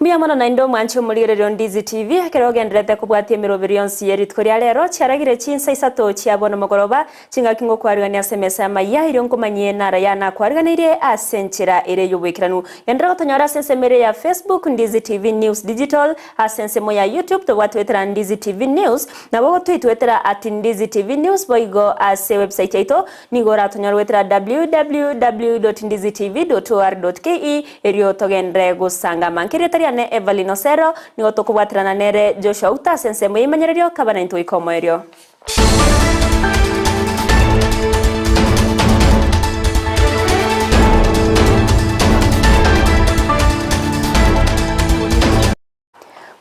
Mbuya mono naende omwanche omorigereria o Ndizi TV ekero ogendererete kobwatia emeroberi yonsi ye rituko ria rero chiaragire chinsa isato chia bono mogoroba chingaki ngokwarigania ase emesa y'amayia erio nkomanyie nara ya nakwariganeirie ase enchera ere y'oboikeranu. Genderera gotonyora ase ensemo ere ya Facebook Ndizi TV News Digital ase ensemo ya YouTube tobwate goetera Ndizi TV News nabo gotoitwetera at Ndizi TV News boigo ase website yaito Nigo oratonyore goetera www.ndizitv.or.ke erio togenderere gosangama. Nkerieta riane Evelyn Osero, nigo tokobwaterana nere Joshua Uta ase ensemo y'eimanyererio, kaba naintwe goika omoerio.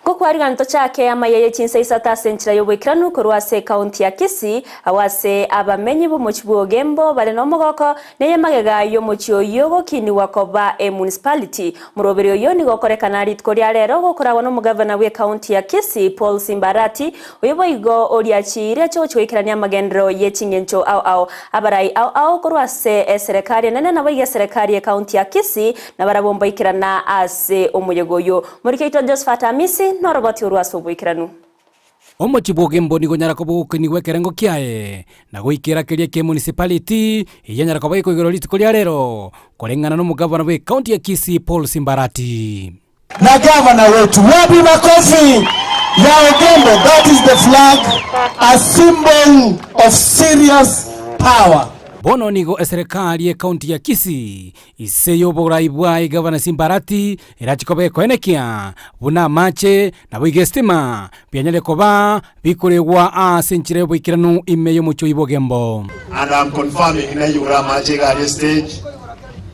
Ngokwarigana tochake amaya ye chinsa isato ase enchera y'oboikeranu korwa ase ekaunti ya Kisii, agwo ase abamenyi b'omochie bw'Ogembo bare nomogoko, neye magega y'omochie oyio gokinigwa koba emunicipality. Omoroberi oyio nigo okorekana rituko ria rero gokoragwa nomogavana bw'ekaunti ya Kisii Paul Simba Arati, oyo boigo oriachiire ache gochia goikerania amagenderero ye ching'encho ao ao. Abarai ao ao korwa ase eserekari enene naboigo eserekari y'ekaunti ya Kisii nabarabwo mbaikerana ase omoyega oyio. Morikeitwa Josephat Amisi noroboti orwo ase oboikeranu. Omochie bw'Ogembo nigo onyara koba ogokenigwa ekerengo kiaye, na goikera keria ki'emunicipality eyio enyara koba gekoigerwa rituko ria rero, koreng'ana nomogavana bw'ecounty ya Kisii Paul Simbarati. Na gavana wetu wapi makofi ya Ogembo that is the flag a symbol of serious power. Bono nigo eserekari y'ecounty ya Kisii Ise y'oborai bwaye gavana Simbarati erache koba ekoenekia buna amache naboigo esitima bianyare koba bikoregwa ase enchera y'oboikeranu ime y'omochie oyio bw'Ogembo. And I'm confirming naigure amache iga aria stage,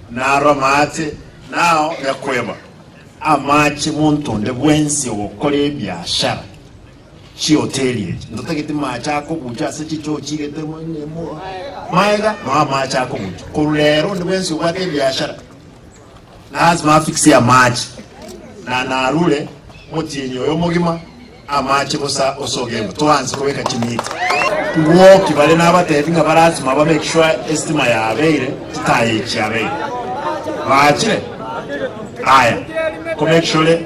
naro amache, nao nyakweba amache monto onde bwensi ogokora ebiashara. Chihoteli echi ntotageti mache akobucha ase chichoo chigete maega noo amache akobucha. Korwa rero onde bwensi obwate ebiashara lazima afixe amache na narure motienyi oyo omogima amache bosa osogemba toanse kobeka chimita. Ngwoki bare nabatebi ng'a barazima ba make sure estima yabeire chitaya echi chiabeire bachire aya ko make sure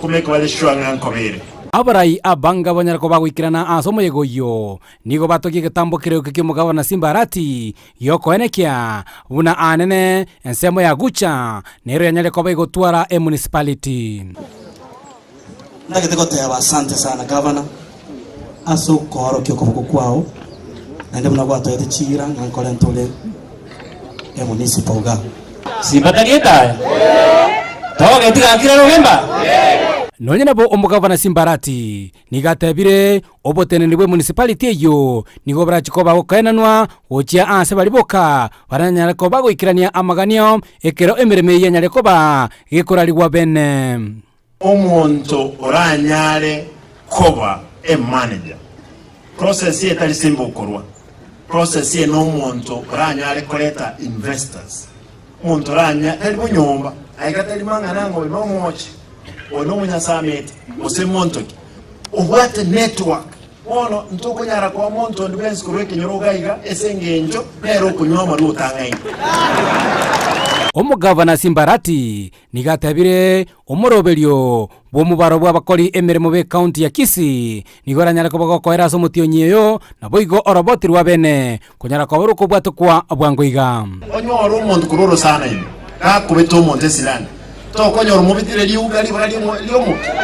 ko make bare sure ng'a nkobeire. Abarai abange banyare koba goikerana ase omoyega oyio, nigo batogia egetambo keria ki'omogabana Simbarati gi'okoenekia buna aanene ensemo ya Gucha nero yanyare koba egotwara emunicipality. Ntagete goteba asante sana gavana ase okoorokia okoboko kwao naende buna gwatoete chiira ng'a nkorente ore emunicipal igaa. Simba tari etaya? Togeti gaki rero ogemba? Nonya nabo omogavana Simbarati nigo atebire oboteneneri bwe municipality eyio nigo borachi koba gokaenanwa gochia aase baria boka baranyare koba goikerania amaganio ekero emeremo eyio enyare koba gekorarigwa bene. Omonto oranyare koba emanager. Process eye tari simba okorwa. Process eye nomonto oranyare koreta investors. Omonto oranya tari bonyomba, aiga tari mang'ana ng'a oyo nomoche, oyo nomonyasamete, gose monto ki. Obwate network. Bono ntokonyara koa monto onde bwensi korwa ekenyoro iga iga ase engencho nere okonywa amarwa otang'aini. Omogavana Simbarati nigo atebire omoroberio bw'omobaro bw'abakori emeremo b'ecounty ya Kisii nigo oranyare koba gokoera ase omotienyi oyo naboigo oroboti rwa bene konyara koba rokobwatokwa bwango iga. Onyore omonto korwa orosana ime gakobeta omonto esirani, tokonyora omobitire riuga ribaga ri'omokia.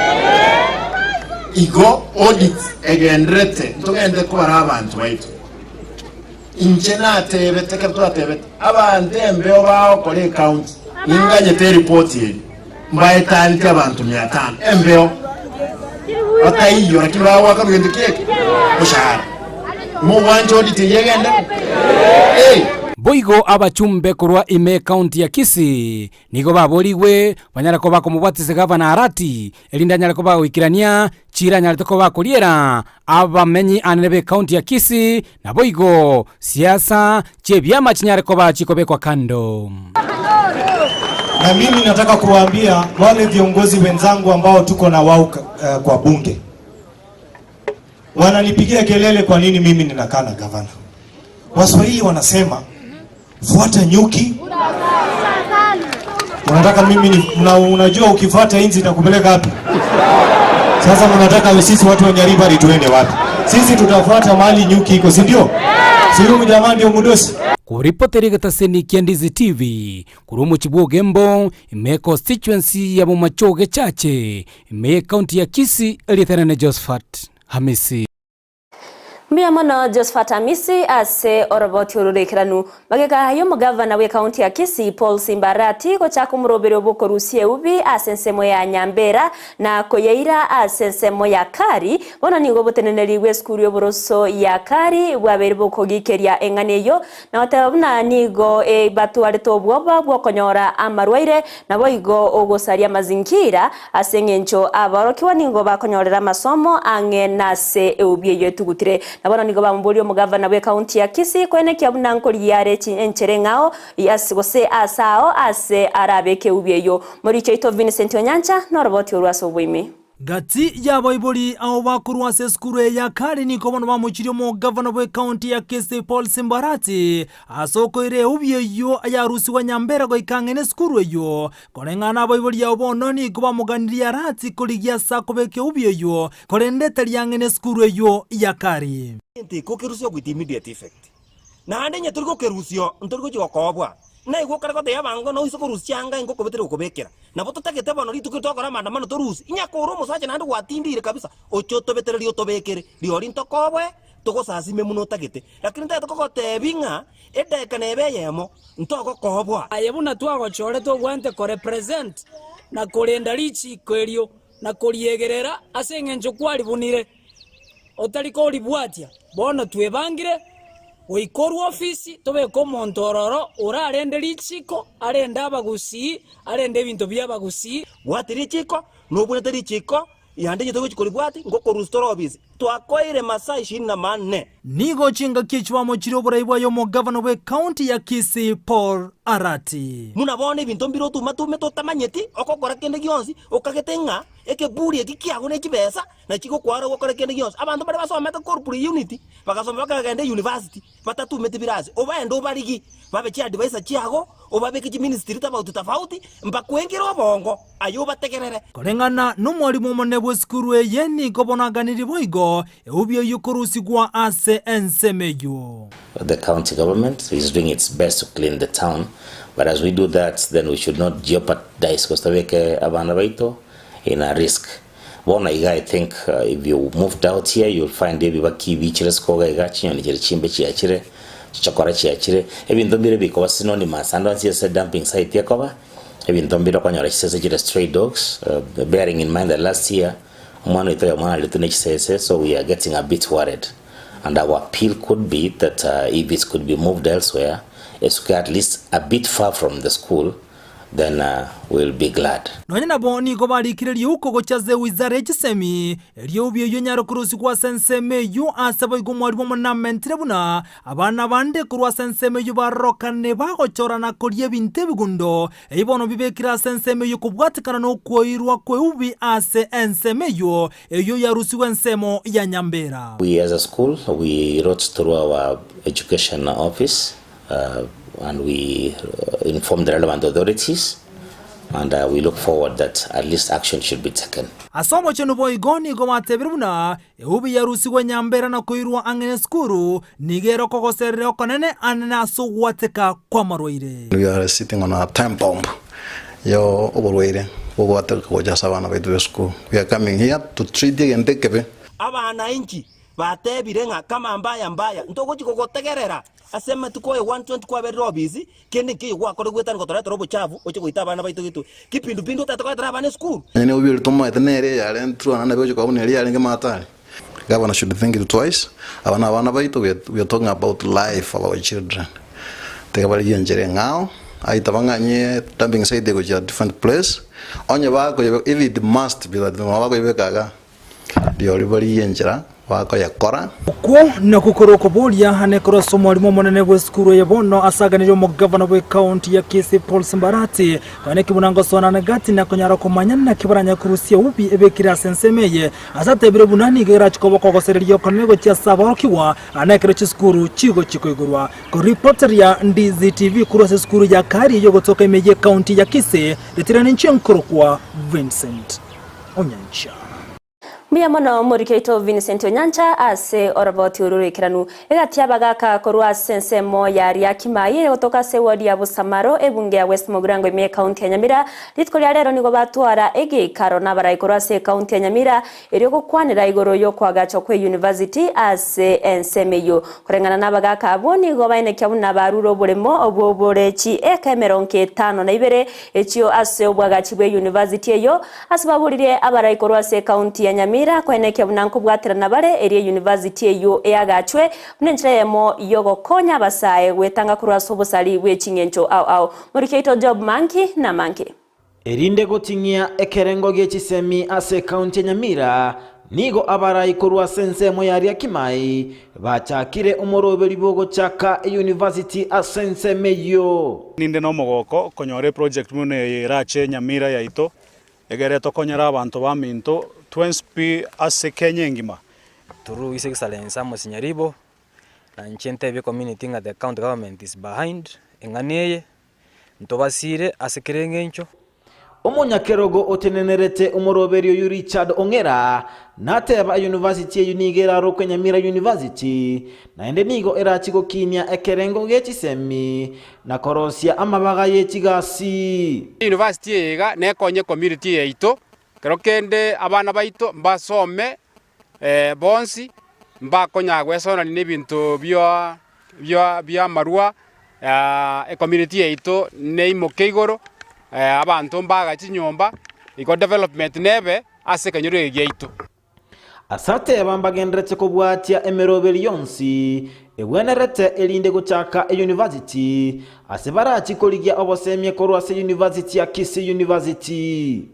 Igo audit egendererete ntogende kobara abanto baito. Inche natebete ekero twatebete abanto embeo bagokora ecounty ninganyete eripoti eria mbaetaneti abanto mia tano embeo bataiyo lakini bagoakanwa gento kieke moshahara mogwancha audit eyio egenderere eh. Boigo abachumbe korwa ime ecounty ya Kisii nigo baborigwe banyare koba komobwatisia gavana Arati erinde anyare koba goikerania chiira anyarete koba akoriera abamenyi anene b'ecounty ya Kisii naboigo siasa chi'ebiama chinyare koba chikobekwa kando. Na mimi nataka kuwaambia wale viongozi wenzangu ambao tuko na wao uh, kwa bunge wananipigia kelele, kwa nini mimi ninakaa na gavana? Waswahili wanasema fuata nyuki. Unataka mimi ni, una, unajua ukifuata inzi itakupeleka wapi? Sasa mnataka sisi watu wa Nyaribari tuende wapi? Sisi tutafuata mahali nyuki iko, si ndio? Si huyu jamaa ndio mudosi. Koripotera egetaseni kia Ndizi TV korwa omochie bwa Ogembo, ime econstituency ya Bomachoge Chache, ime ye county ya Kisii, erieta Josephat Hamisi. Mbuya mono Josephat Amisi ase oroboti ororekeranu magega y'omogavana bwe county ya Kisii Paul Simbarati gochaka omorobere obokorusia eubi ase ensemo ya Nyambera na koyeira ase ensemo ya Kari bono nigo oboteneneri bwa esukuru y'oboroso ya Kari bwabeire bokogikeria eng'ana eyo na goteba buna nigo e, batwarete obwoba bwokonyora amarwaire nabo igo ogosaria amazingira ase eng'encho abaorokiwa nigo bakonyorera amasomo ang'e nase eubi eyo etugutire na bono nigo bamboria omogavana bwe county ya Kisii kwenekia buna nkoriare enchere ng'ao ase gose ase ao ase arabeke eubi eyo moricho ito Vincent Onyancha noroboti orwa ase oboime. Gati y'abaibori abo bakorwa ase esukuru eye ya Kari nigo bono bamochirie omogavana bw'ekaunti ya Kisii Paul Simbarati ase okoira eubi eyio yarusigwa Nyambera goika ang'e nesukuru eyio. Koreng'ana abaibori abo bono nigo bamoganirie Arati korigia ase akobeka eubi eyio korende etari ang'e nesukuru eyio ya Kari. Egento eke okerusia with immediate effect. Naende onye tori gokerusia ntori gochia gokoobwa. Naigwe okare gotebia abango noise korusia chianga ingo okobetera gokobekera. Nabo totagete bono rituko eri twakora amaandamano torusie. Inya kore omosacha naende gwatindire kabisa, oche otobetererie otobekere, rirorio ntokoboe, togosasime buna otagete. Lakini ntagete kogotebia ng'a edageka nebe eyemo, ntogokoboa. Aye buna twagochorete obwenerete korepresent na korenda richiko erio na koriegerera ase eng'encho kwaribunire otari koribwatia. Bono twebangire goika orwe ofisi tobeke omonto ororo orarende richiko, arende abagusii, arende ebinto bi'abagusii. Bwati richiko, nobunete richiko, yande inye togochia koribwati, ngokorusia tore obisi. Twakoeire masaa ishirini na manne. Nigo chingaki echi bamochirie oborai bwaye omogavana bw'ecounty ya Kisii Paul Arati. Buna bono ebinto mbire otumatumete otamanyeti, ogokora kende gionsi, okagete ng'a ekeburi eki kiago ne chibesa, nachi gokwara ogokora kende gionsi. Abanto baria basomete korwa pre-unit, bagasoma bakagenda eyunivasiti, batatumeti birasi, obaende obarigi, babe chiadvisor chiago, obabeke chiministry tofauti tofauti, mbakwengere obongo, aye obategerere. Koreng'ana nomwalimu omonene bw'esukuru eye nigo bono aganirie boigo eubi eyio korusigwa ase ensemo eyio. The county government is doing its best to clean the town but as we do that then we should not jeopardize gose tobeke abana baito in a risk. Bono iga I think if you moved out here you'll find ebibaki biichire isiko iga iga, chinyoni chiria chimbe chiachire, chichokora chiachire, ebinto mbire bikoba synonymous ande onsi ase dumping site ekoba, ebinto mbire okonyora chisese chire stray dogs, bearing in mind that last year omwana oito oyomo aretwe ne chisese so we are getting a bit worried and our appeal could be that if it could be moved elsewhere esuke at least a bit far from the school then we'll be glad. Nonya nabo nigo barikire riuko gochia ase ewizara ye chisemi, eriobi eyio enyare korusigwa ase ensemo eyio ase boigo omwarimu omonene amentire buna abana bande korwa ase ensemo eyio barorokane bagochora na koria ebinto ebigundo ebi bono bibekire ase ensemo eyio kobwatekana nokwoirwa kw'eubi ase ensemo eyio eyio yarusigwe ensemo ya Nyambera. We as a school we wrote through our education office and we informed the relevant authorities and we look forward that at least action should be taken. Ase omochenu boigo nigo batebire buna eubi yarusigwe Nyambera na koirwa ang'e nesukuru nigo ere okogoserera okonene anene ase ogwateka kw'amarwaire. We are sitting on a time bomb ya oborwaire bogwateka gocha ase abana baito b'esukuru. We are coming here to treat egento ekebe. Abanainchi batebire ng'a kama mbaya mbaya, ntogochia gogotegerera ase amatuko aye 120 kwaberire obisi, kende nkeiyo gwakora goetania gotoretera obochafu oche goita abana baito getwe. Kipindupindu otagete koretera abana esukuru? Onye nigo biria tomaete nere eyarentwe ana nabe gochia koba buna eria yarenge matari. Governor should think it twice, aba nabana baito we are talking about life of our children. Tiga barigie enchera eng'ao, aita bang'anyie dumping site egochia different place, onye bakoyebeka if it must be that nabo bakoyebeka igaa, rirorio barigie enchera. Bakoyekora. Okwo nakwo kore okoboria ane korwa ase omwalimu omonene bw'esukuru eye bono asaganirie omogavana bw'ekaunti ya Kisii Paul Simbarati konya neki buna ngosoanane gati na konyara komanya naki baranyare korusia eubi ebekire ase ensemo eye ase atebire buna nigo erache koba okogosereria okonene gochia ase aborokigwa ane ekero chisukuru chigochia koigorwa. Koripoteria Ndizi TV korwa ase esukuru ya Karia eyogotoka ime y'ekaunti ya Kisii, ritira ninche nkorokwa Vincent Onyancha. Mbuya mono omoriki oito Vincent Onyancha ase oroboti oru roikeranu. Egati y'abagaka korwa ase ensemo ya Riakimai eyogotoka ase eward ya Busamaro ebunge ya West Mugirango ime y'ecounty ya Nyamira rituko ria rero nigo batwara egeikaro nabarai korwa ase ecounty ya Nyamira erio gokwanera igoro y'okoagachwa kwe university ase ensemo eyio. Koreng'ana nabagaka abwo nigo baenekia buna barure oboremo obwo bore chi'eka emerongo 52 echio ase obwagachi bwe university eyio Ase baboririe abarai korwa ase ekaunti ya Nyamira koenekia buna nkobwaterana bare erio eyunivasiti eyio eagachwe buna enchera eyemo yogokonya abasae gwetanga korwa ase obosari bwe ching'encho ao ao. Moriki oito Job Manki namange. Erinde goting'ia ekerengo gie chisemi ase ekaunti ya Nyamira, nigo abarai korwa ase ensemo ya Riakimai bachakire omoroberi bw'ogochaka eyunivasiti ase ensemo eyio. Ninde nomogoko konyora eproject buna eye erache Nyamira yaito, egere tokonyere abanto baminto twensi pi ase Kenya engima. Through His Excellency Amos Nyaribo, na inche ntebie ecommunity ng'a the county government is behind eng'ana eye, Ntobasiire ase kera engencho. Omonyakerogo otenenerete omoroberi oyio Richard Ong'era nateba eyunivasiti eyio nigo erarokwe Nyamira University naende nigo erachi gokinia ekerengo gie chisemi na korosia amabaga ye chigasi. University eye iga nekonye ecommunity yaito, kero kende abana baito mbasome bonsi mbakonyara gwesonania na ebinto bia bia bi'amarwa, ecommunity yaito neimoke igoro, abanto mbaga chinyomba, igo development nebe ase ekenyoro eke giaito. Ase ateba mbagenderete kobwatia emeroberi yonsi egwenerete erinde gochaka eyunivasiti, ase barachie korigia obosemia korwa ase eyunivasiti ya Kisii University.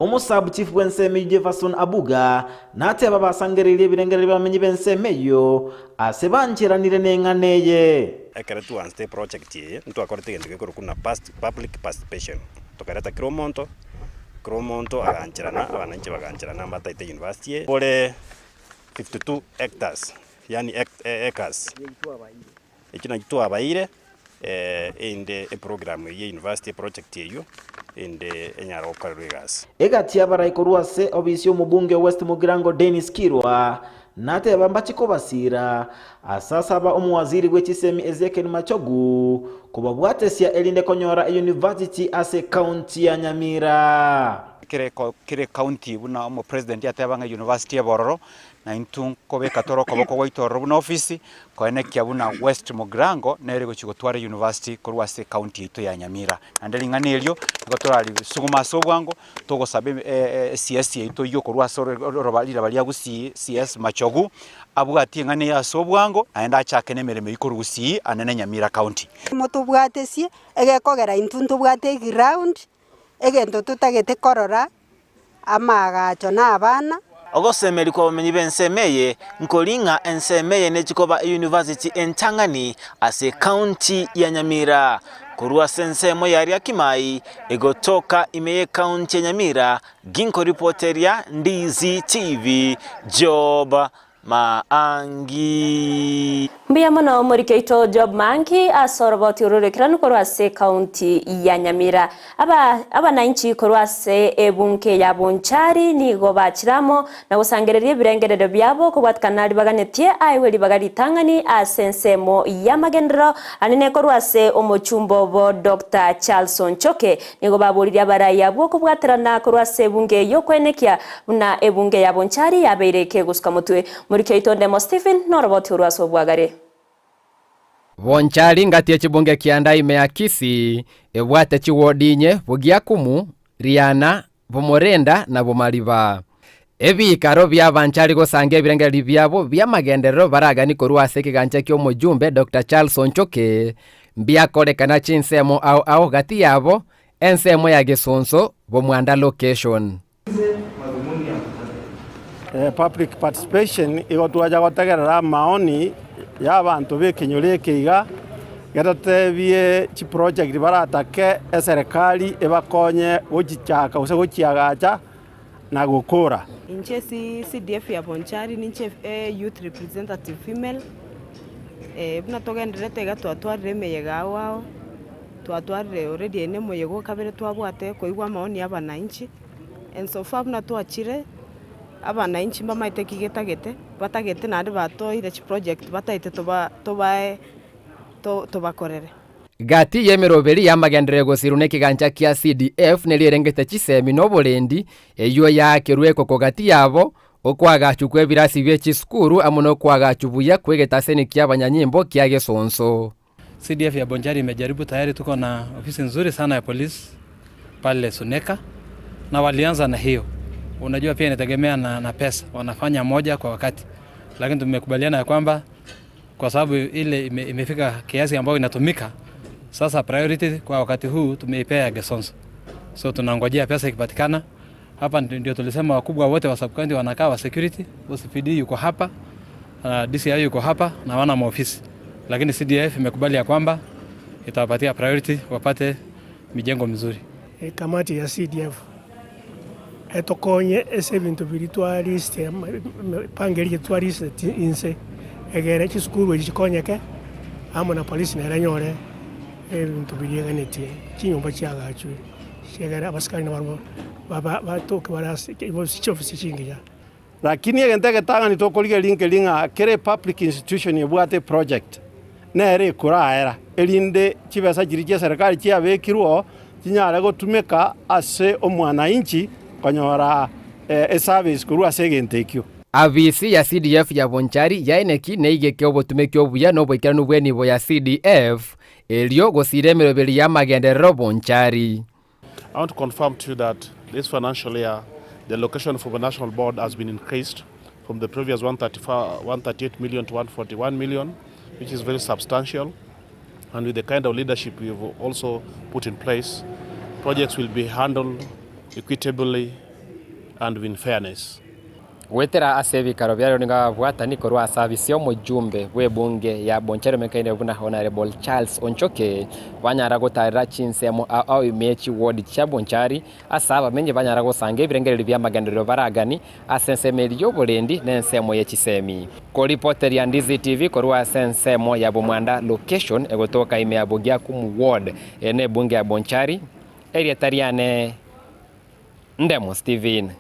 Omosabuchifu bw'ensemo eyio Jefferson Abuga nateba basangereirie ebirengererio bi'abamenyi b'ensemo eyio ase bancheranire neng'ana eye. Ekero twaanzete eproject eye, ntwakorete egento gekorokwa buna past public participation, tokareta kera omonto, kera omonto agancherana, abananchi bagancherana mbataete university eye, ore 52 hectares yaani acres, Ekio nakio twabaeire inde eprogram eyio ya university eproject eyio inde enyare gokorerwa egasi. Egati y'abarai korwa ase obisi y'omobunge o West Mugirango Dennis Kirwa nateba mbache kobasiira ase asaba omowaziri bwe chisemi Ezekiel Machogu kobabwatesia erinde konyora eyunivasiti ase ekaunti ya Nyamira. Kera ekaunti buna omopresident ateba ng'a eyunivasiti ebe ororo, Na intwe nkobeka tore okoboko gwaito ororo buna ofisi, koenekia buna West Mugirango nere egochia gotwara university korwa ase ecounty yaito ya Nyamira. Naende ring'ana erio nigo torarisuguma ase obwango, togosaba CS yaito oyio okorwa ase oroba riraba ria Gusii, CS Machogu, abwatie eng'ana eye ase obwango, naende achake na emeremo eyio korwa Gusii ande na Nyamira County. Motobwatesie, egekogera intwe ntobwate eground, egento totagete korora, amaagacho na abana. Ogosemeria kw'abamenyi b'ensemo eye nkori ng'a ensemo eye nechi koba eyunivasiti entang'ani ase ekaunti ya Nyamira. Korwa ase ensemo ya Riakimai egotoka ime y'ekaunti ya Nyamira, ginkoripoteria Ndizi TV, Job Maangi. Mbuya mono omoriki oito Job Maangi ase oroboti ororekeranu korwa ase ekaunti ya Nyamira. Aba abananchi korwa ase ebunke ya Bonchari nigo bachire amo na gosangereria ebirengererio biabo kobwatikana ribaganetie aegwe ribaga ritang'ani ase ensemo y'amagenderero anene korwa ase omochumba obo Doctor Charles Onchoke. Nigo baboririe abarai abwo kobwaterana korwa ase ebunge eyio koenekia Buna ebunge ya Bonchari yabeire kegosuka motwe. Moriki oito Ndemo Stephen noroboti orwo ase obwagare. Bonchari ngati echibunge kianda ime ya Kisii ebwate chiwodi inye, Bogiakumu, Riana, Bomorenda na Bomariba. Ebiikaro bi'abanchari gosanga ebirengererio biabo bi'amagenderero baragani korwa ase ekegancha ki'omojumbe Doctor Charles Onchoke mbiakorekana chinsemo ao ao gati yabo ensemo ya Gesonso, Bomwanda Location. Public participation igo twacha gotegerera amaoni ya abanto b'ekenyoro eke iga, getotebie chiproject baratake eserekari ebakonye gochichaka gose gochiagacha na gokora. Inche CDF ya Bonchari ninche youth representative female, buna togendererete iga twatwarire emeyega ao ao, twatwarire already eye na emoyega o kabere twabwate koigwa amaoni ya abananchi, and so far buna twachire, abananchi mbamaete ki getagete, batagete naende batoeire chiproject batagete toba tobae to tobakorere. Gati y'emeroberi y'amagenderero gosirwa nekegancha kia CDF neria erengete chisemi na oborendi, eyio yaakerwe ekoko gati yabo, okoagachwa kw'ebirasi bie chisukuru amo nokoagachwa buya kw'egetaseni ki'abanyanyimbo kia Gesonso. CDF ya Bonchari imejaribu tayari tuko na ofisi nzuri sana ya polisi pale Suneka na walianza na hiyo. Unajua pia inategemea na, na pesa, wanafanya moja kwa wakati, lakini tumekubaliana ya kwamba kwa sababu ile ime, imefika kiasi ambayo inatumika sasa, priority kwa wakati huu tumeipea Gesonso, so tunangojea pesa ikipatikana. Hapa ndio tulisema wakubwa wote wa sub county wanakaa wa security, OCPD yuko hapa, DCI yuko hapa na wana maofisi, lakini CDF imekubali ya kwamba itawapatia priority wapate mijengo mizuri. Ekamati ya CDF etokonye ase ebinto biria twarisite emepango eria twarisete inse, egere chisukuru echi chikonyeke, amo na polisi nere enyore ebinto biria eganetie, chinyomba chiagachwe, chiegere abasikari nabarobwo baba batoke bare ase chiofisi chingiya. Lakini egento egetang'ani tokorigereria nkeri ng'a kera epublic institution ebwate eproject nere ekoraera erinde chibesa chiria chia eserekari chiabekirwe oo chinyare gotumeka ase omwananchi konyora eservice korwa ase egento ekio. Abisi ya CDF ya Bonchari yaeneki neigeke obotumeki obuya na oboikeranu bw'enibo ya CDF erio gosiira emeroberi y'amagenderero Bonchari. I want to confirm to you that this financial year, the allocation for the national board has been increased from the previous 135, 138 million to 141 million, which is very substantial. And with the kind of leadership we've also put in place, projects will be handled equitably and with fairness. Goetera ase ebikaro biaye nigo ababwatani korwa ase afisi y'omojumbe bw'ebunge ya Bonchari omekaine buna Honourable Charles Onchoke banyara gotarera chinsemo ao ao ime ye chiward chia Bonchari ase abamenyi banyara gosanga ebirengererio bi'amagenderero baragani ase ensemo eria y'oborendi na ensemo ye chisemi. Koripoteria Ndizi TV korwa ase ensemo ya Bomwanda Location egotoka ime ya Bogiakumu Ward ere nebunge ya Bonchari, erieta riane Ndemo Stephen.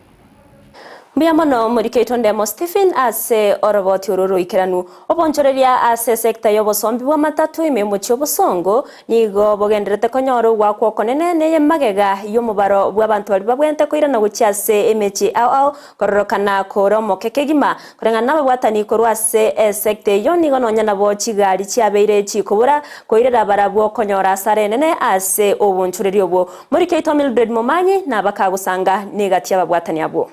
Mbuya mono morikeitwe Ndemo Stephen ase oroboti oro roikeranu. Obonchoreria ase esecta y'obosombi bw'amatatu ime y'omochie obosongo nigo bogendererete konyora ogoakwa okonene neye magega y'omobaro bw'abanto baria babwenerete koirana gochia ase emechie ao ao kororokana kore omoke kegima. Koreng'ana nababwatani korwa ase esecta eyio nigo nonya nabo chigari chiabeire chikobora koirera barabwo konyora asara enene ase obonchoreria obwo. Morikeitwe Mildred Momanyi nabakagosanga negati y'ababwatani abwo.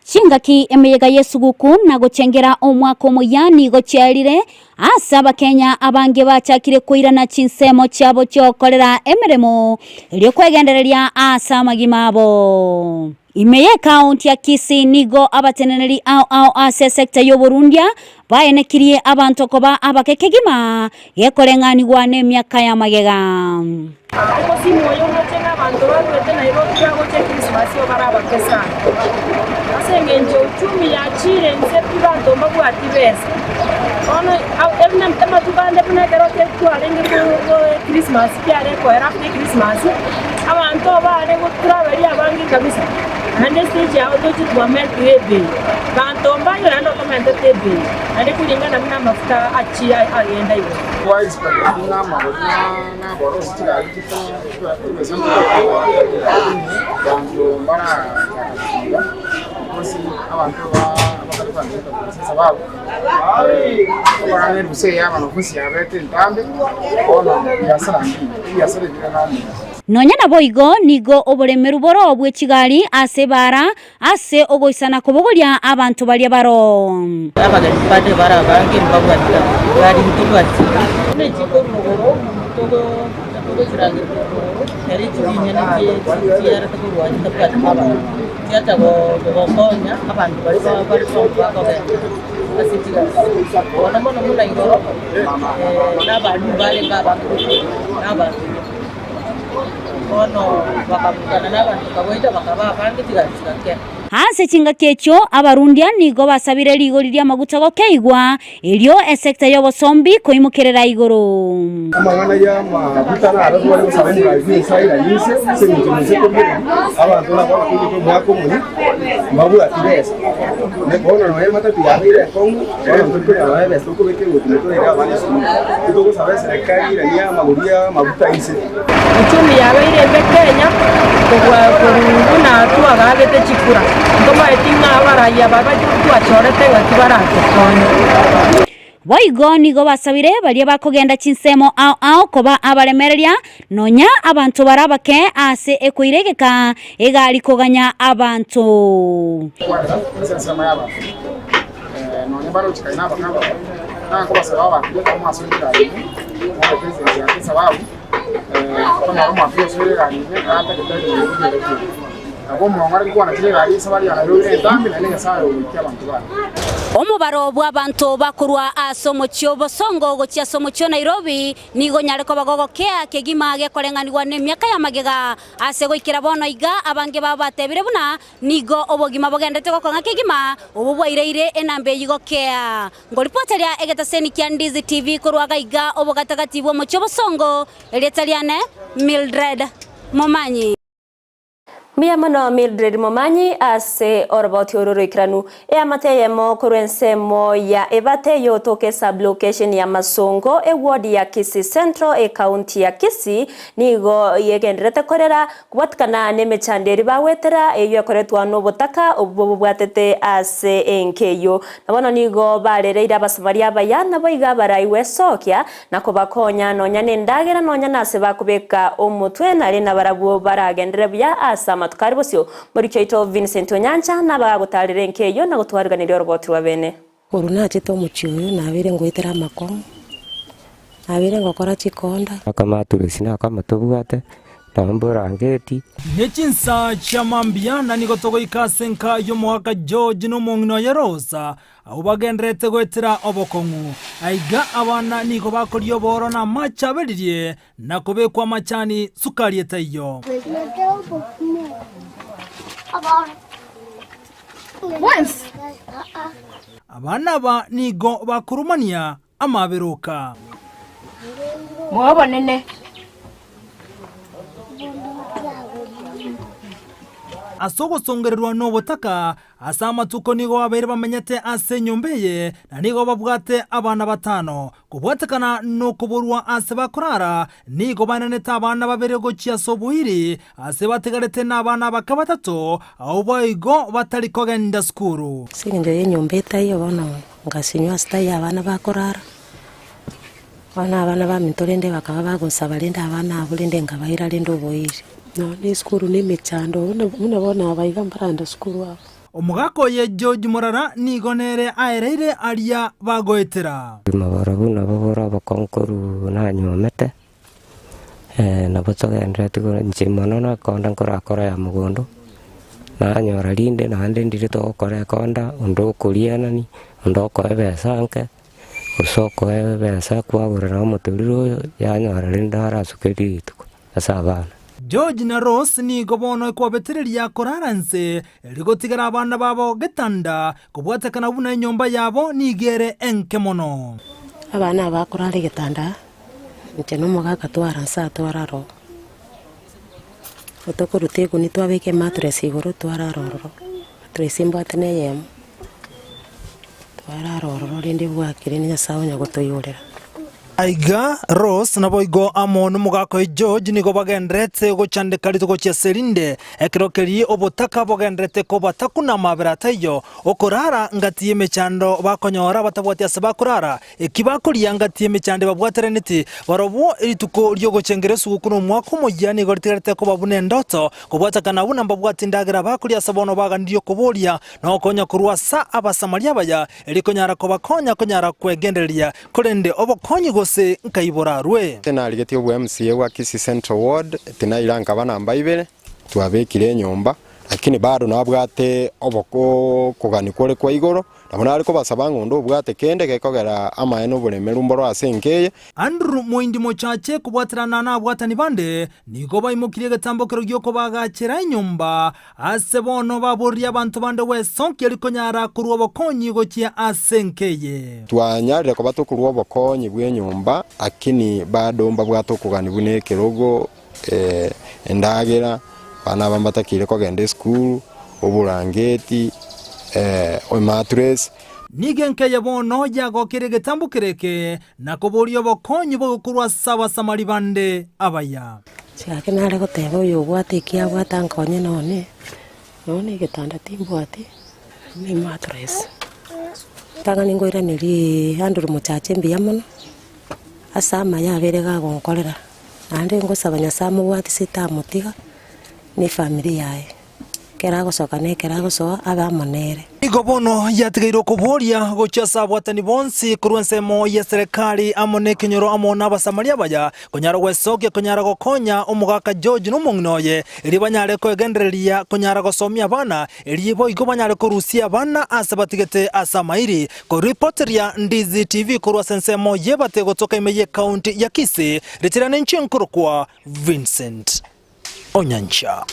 Chingaki emeyega y'esuguku na gochengera omwaka omoyia nigo chiarire ase Abakenya abange bachakire koirana chinsemo chiabo chi'ogokorera emeremo erio kwegendereria ase amagima abo. Ime y'ekaunti ya Kisii nigo abateneneri ao ao ase esecta y'oborundia baenekirie abanto koba abake kegima gekoreng'anigwa nemiaka y'amagega. Omosimu oyo omoche ng'a abanto barwete Nairobi bagocha Ekrisimasi igo bare abake sana. Ase engencho uchumi yachiire inse pi banto mbabwati besa. Bono buna amatuko ande buna ekero twarenge Ekrisimasi kiare koera after Ekrisimasi, abanto bare gotravelia abange kabisa. Naende estage yabo toche twamentire ebei. Banto mbayo naende otomentete ebei, naende kulingana buna amafuta achia agenda igoro. Nonya naboigo nigo oboremeru boro bwe chigari ase ebaara ase ogoisana kobogoria abanto baria baro. Abageni bande bare abange mbabwati gari ntobwati. Buna chikorwa igoro, togochirangeria korwa igoro. Ekero echi chinyeni chierete korwa chitabwati mabaga, chiacha gokonya abanto baria bare bakogenda ase chigasi. Mono mono buna igoro, na abalimu barenge abange gochia na abanto bono bakabutana na abanto kawaida bakaba abange chigari chigakea. Ase chingaki echio abarundia nigo basabire rigori ri'amaguta gokeigwa, erio esecta y'obosombi koimokerera igoro. Amang'ana y'amaguta naro tware gosaba omorwani bw'ense aira inse, ase engencho ninse korigereria abanto nabo bakoigete omwaka omoyia mbabwati besa. Ne bono nonya ematatu yabeire enkong'u, bono ntori konyora nonya ebesa tokobeka egoti na toraire abana esukuru. Titogosaba eserekari iranie amagori y'amaguta inse. Uchumi yabeire embe Kenya kobua korwa buna twagaagete chikura. Ntomaeti ng'a abarai aba twachorete ng'aki baratokonye. Boigo nigo basabire baria bakogenda chinsemo ao ao koba abaremereria, nonya abanto bare abake ase ekoira egeka egari koganya abanto. Kwanera ase ensemo y'abanto, nonya mbarochekaine na abakama, nakobasaba abanto goika mwasoe chigari ime, mobeke ense yake esababu, okonyora omwaka osoire egari ime natagete rirorio ribe rigiya. Nabo omong'ora nkwana chire egari esabari ya Nairobi nentambe naende Nyasaye ogoikia abanto baye. Omobaro bw'abanto bakorwa ase omochie o Bosongo gochia ase omochie o Nairobi nigo onyare koba gogokea kegima gekoreng'anigwa nemiaka ya magega. Ase goikera bono iga abange babo batebire buna nigo obogima bogenderete gokong'a kegima, obwo bwaireire enamba eyio gokea. Ngoripoteria egetaseni kia Ndizi TV korwa gaiga obogatagati bw'omochie o Bosongo, erieta riane Mildred Momanyi. Mbuya mono Mildred Momanyi ase oroboti oro roikeranu. Eamate eyemo korwa ensemo ya Ebate yotoka esub-location ya Masongo eward ya Kisii Central ecounty ya Kisii nigo yegendererete korera kobwatikana nemechando eria bagwetera eyio ekoretwa nobotaka obwo bobwatete ase enka eyio. Na bono nigo barereire Abasamaria abaya naboigo abarai gwesokia na kobakonya nonya nendagera nonya nase bakobeka omotwe, nario nabarabwo baragenderere buya ase amatuko are bosio. Morikia oito Vincent Onyancha nabagagotaarera enka eyio na gotwariganeria oroboti rwa bene. Korwa nachete omochie oyo nabeire ngoetera amakong'u, nabeire ngokora chikonda. Akamaturesi na akamatobwate, na oborangeti. Ne chinsa chia mambia, na nigo togoika ase enka y'omogaka George na omong'ina oye Rosa, Abwo bagendererete goetera obokong'u. Aiga abana nigo bakoria oboro na amache aberirie, na kobekwa amachani sukari etaiyo. Abana aba nigo bakoromania amaberoka. Mw'obonene. Ase ogosongererwa nobotaka, ase amatuko nigo babeire bamenyete ase enyomba eye, na nigo babwate abana batano. Kobwatekana nokoborwa ase bakorara, nigo baenanete abana babere gochia ase oboiri, ase batigarete nabana abake batato, abwo boigo batari kogenda sukuru. Ase engencho y'enyomba etaiyo bono ngasinywa ase taiyo abana bakorara. Bono abana baminto rende bakaba bagonsaba rende abana abwo rende nkabaira rende oboiri. Nonya na esukuru na emechando buna buna bono aba iga mbaragenda sukuru aba. Omogaka oye George Morara nigo nere aereire aria bagoetera. Mabarabwo nabo bore obokong'u korwa nanyomete, nabo togenderereti korwa inche mono nakonda nkorakora ya mogondo, nanyora rinde naende ndire togokora ekonda, onde okorianani, onde okoa ebesa nke. Gose okoa ebesa kwagorera omotorero oyo, yanyora rende arasuke rituko ase abana. George na Rose nigo bono ekwabetereria korara nse erio gotigera abana babo getanda, kobwatekana buna enyomba yabo nigo ere enke mono. Abana aba bakorara egetanda, inche na omogaka twara nse aa twarara oo. Tokoruta egunia twabeka emattress igoro twarara ororo, mattress mbwate na eyemo. Twarara ororo rende bwakire na Nyasae onya gotoiyorera. Aiga Rose naboigo amo nomogaka oye George nigo bagendererete gochandeka rituko chiase rinde, ekero keria obotaka bogendererete kobatakuna amabera ataiyo, okorara ngati y'emechando bakonyora batabwati ase bakorara, eki bakoria ngati y'emechando ebabwateraneti barobwo. Rituko ri'ogochengera esuguku na omwaka omoyia nigo ritigarete koba buna endoto, kobwatekana buna mbabwati endagera bakoria ase bono baganirie okoboria Nokonya korwa ase Abasamaria abaya, erio konyara kobakonya konyara kwegendereria, korende obokonyi gose. ase nkaibora arwe. Tinarigetie obwa MCA bwa Kisii Central Ward, tinaira nkaba namba ibere, twabekire enyomba, lakini bado nabwate oboko okogania kore kwa igoro, nabo nare kobasaba ng'a onde obwate kende gekogera amaene oboremeru mboro ase enka eye. Andrew Moindi Mochache kobwaterana nabwatani bande nigo baimokirie egetambokero gi'okobaagachera enyomba Ase bono baborie abanto bande gwesonkia rikonyara korua obokonyi gochia ase enka eye. Twanyarire koba tokorua obokonyi bw'enyomba, lakini bado mbabwate okogania buna ekerogo, endagera, abana aba mbatakeire kogenda esukuru, oborangeti, emattress. Nigo enka eye bono yagokeire egetambo kere eke, na koboria obokonyi bogokorwa ase Abasamari bande abaya. Gaki nare goteba oyo obwate eki abwate ankonye none, nonya na egetanda timbwati, na emattress. Ritang'ani nkoiraneria Andrew Mochache mbuya mono, ase amaya abeire gagonkorera, naende ngosaba Nyasaye amobwatise tamotiga, na efamiri yaye. Ekero agosoka na ekero agosoa, abe amo nere. Nigo bono yatigaire okoboria gochia ase abwatani bonsi korwa ensemo y'eserekari amo nekenyoro amo n'Abasamaria abaya, konyara gwesokia konyara gokonya omogaka George na omong'ina oye, erio banyare koegendereria konyara gosomia abana, erio boigo banyare korusia abana ase batigete ase amairi. Koripoteria Ndizi TV korwa ase ensemo y'ebate gotoka ime y'ecounty ya Kisii, richera ninche nkorokwa Vincent Onyancha.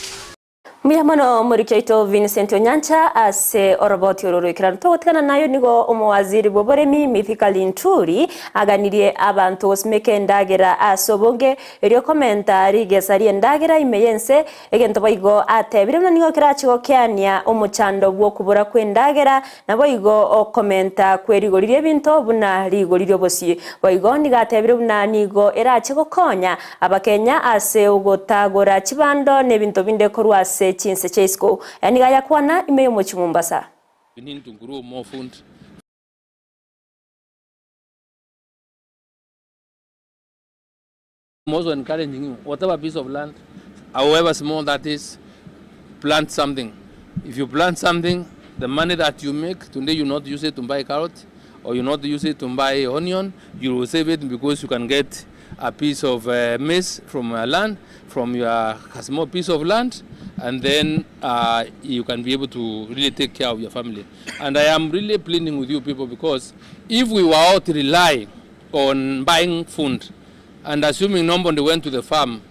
Mbuya mono omoriki oito Vincent Onyancha ase oroboti oro roikeranu. Togotigana nayo nigo omowaziri bw'oboremi Mithika Linturi aganirie abanto gosimeka endagera ase obonge erio komenta rigesa ri'endagera ime y'ense egento boigo atebire buna nigo kerache gokeania omochando bw'okobora kw'endagera Naboigo okomenta kwe rigori ri'ebinto buna rigori ri'obosie. Boigo nigo atebire buna nigo erache gokonya Abakenya ase ogotagora chibando na ebinto binde korwa ase chinse chia isiko. Aya nigo ayakwana ime y'omochie Mombasa. We need to grow more food. I'm also encouraging you, whatever piece of land, however small that is, plant something. If you plant something, the money that you make, today you not use it to buy carrot or you not use it to buy onion, you will save it because you can get a piece of uh, maize from your land, from your small piece of land, and then uh, you can be able to really take care of your family. And I am really pleading with you people because if we were all to rely on buying food, and assuming nobody went to the farm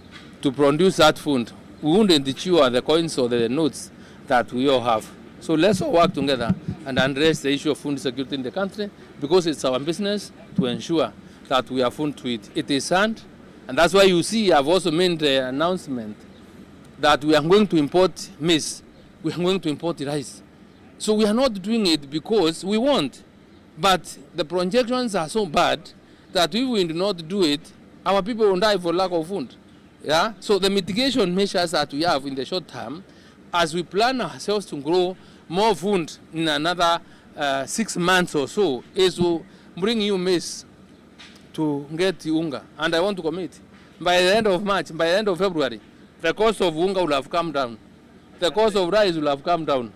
to produce that food, we wouldn't chew on the coins or the notes that we all have. So let's all work together and address the issue of food security in the country because it's our business to ensure that we have food to eat. It is sand, and that's why you see I've also made the announcement that we are going to import maize, we are going to import rice. So we are not doing it because we want, but the projections are so bad that if we do not do it, our people will die for lack of food. Yeah? So the mitigation measures that we have in the short term, as we plan ourselves to grow more food in another uh, six months or so, is to bring you maize to get unga. And I want to commit. By the end of March, by the end of February, the cost of unga will have come down. The cost of rice will have come down.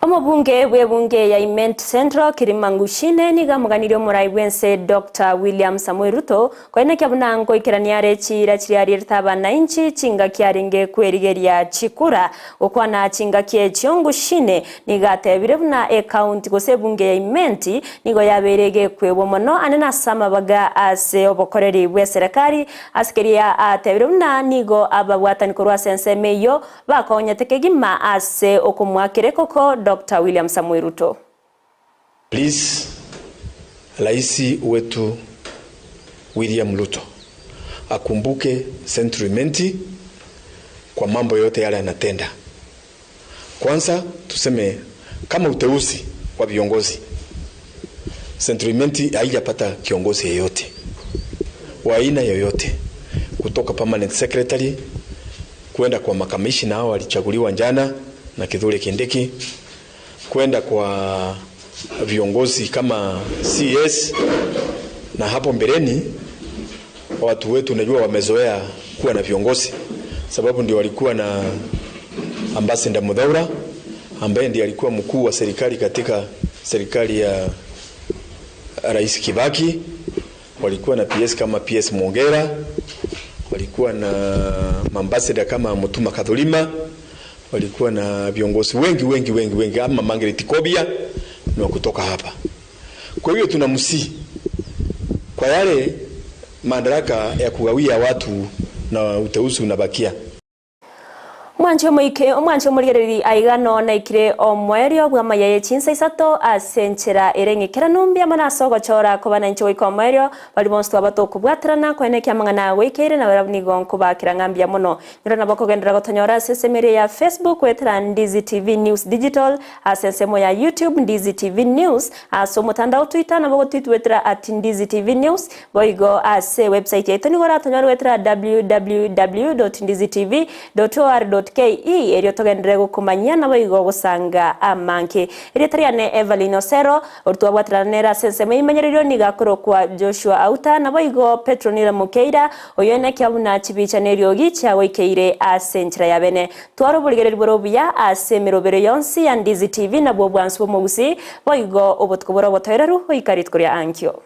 Omobunge bw'ebunge ya Imenti Central Kirima Ngushine nigo amoganirie omorai bw'ense Doctor William Samoei Ruto koenekia buna nkoikerania are chiira chiria arierete abanainchi chingaki arenge kwerigeria chikura. Gokwana chingaki echio Ngushine nigo atebire buna ecounty gose ebunge ya Imenti nigo yabeire egekwebwa mono ane nase amabaga ase obokoreri bw'eserekari ase keria atebire buna nigo ababwatani korwa ase ensemo eyio Bakonyete kegima ase okomoakera ekoko Doctor William Samoei Ruto. Please Raisi wetu William Ruto akumbuke Central Imenti kwa mambo yote yale anatenda. Kwanza tuseme kama uteuzi wa viongozi, Central Imenti haijapata kiongozi yeyote wa aina yoyote kutoka permanent secretary kwenda kwa makamishina hao walichaguliwa jana na Kithure Kindiki, kwenda kwa viongozi kama CS na hapo mbeleni watu wetu unajua wamezoea kuwa na viongozi, sababu ndio walikuwa na Ambassador Muthaura ambaye ndiye alikuwa mkuu wa serikali katika serikali ya Rais Kibaki. Walikuwa na PS kama PS Mwongera, walikuwa na mambassador kama Mutuma Kathulima, walikuwa na viongozi wengi wengi wengi wengi ama Margaret Kobia ni wa kutoka hapa. Kwa hiyo tunamsihi kwa yale madaraka ya kugawia watu na uteuzi unabakia. Omwanchi omoike omwanchi omorigereri aiga noo naikire omoerio bw'amaya ye chinsa isato ase enchera ere eng'ekeranu mbuya mono ase ogochora koba nainche goika omoerio baria bonsi twaba tokobwaterana koenekia amang'ana agoikeire na barabwo nigo nkobakera ng'a mbuya mono. Nyora nabo okogenderera gotonyora ase ensemo eria ya Facebook goetera Ndizi TV News Digital ase ensemo ya YouTube Ndizi TV News ase omotandao Twitter nabo ogotwitwetera at Ndizi TV News Boigo ase ewebsite yaito nigo oratonyore goetera www.ndizitv.or.ke erio togenderere gokomanyia naboigo gosanga amange. Erieta riane Evelyn Osero, oria twabwaterana nere ase ensemo y'eimenyererio nigo akorokwa Joshua Auta, naboigo Petronila Mukeira, oyo enekia buna chibicha na eriogi chiagoikeire ase enchera ya bene. Twara oborigereria bore obuya ase emerobero yonsi ya Ndizi TV nabwo obwansu bw'omogusii, boigo obotuko bore obotoereru goika rituko ria ankio.